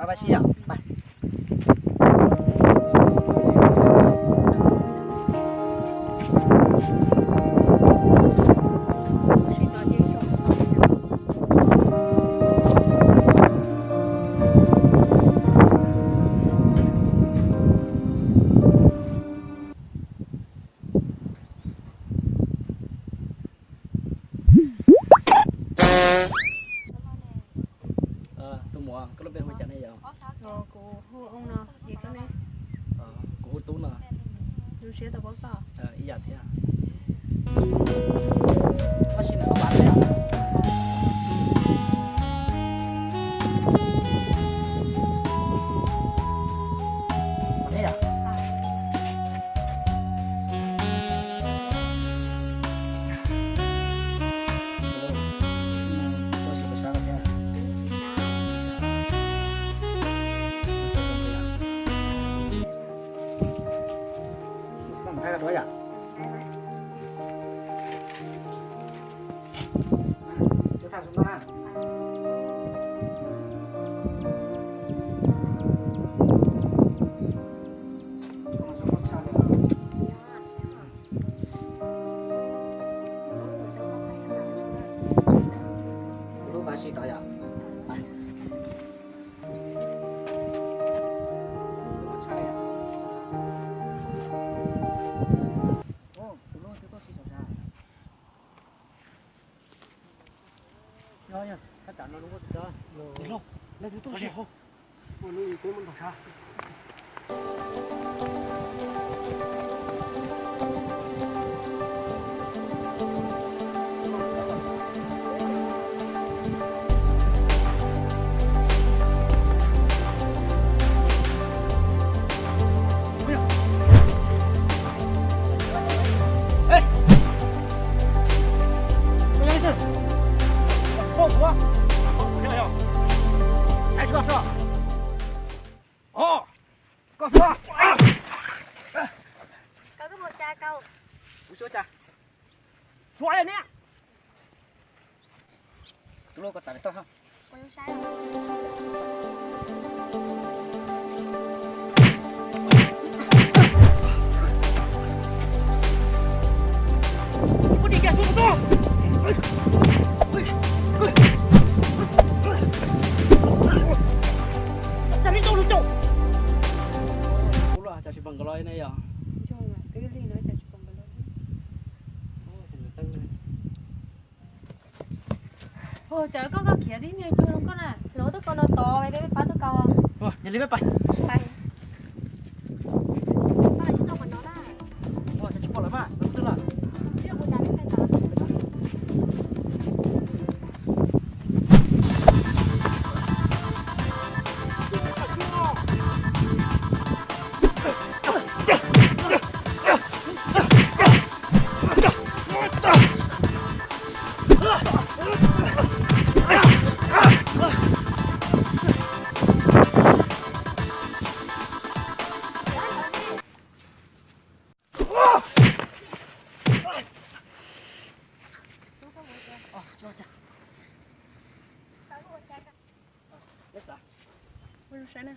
Pab pab sib yom. Tus muam, koj lub npe hu cas ne yom? Kuv hu Tub no. Zoo siab tau paub koj. Ib yam thiab. Lub pab sib tau yom. Tus loj koj txav pem toj. Ub, cas tsis pom nkawd los ne yom? Cas koj, koj khiav tib niag cuag zoo koj na, lawv tuaj kau no tos peb pab tuaj kau. Yog li peb pais. Pais. Koj tsis tau qhov no na. Tsis pom lawm mas, lawv twb lawm. Ua zoo saib na.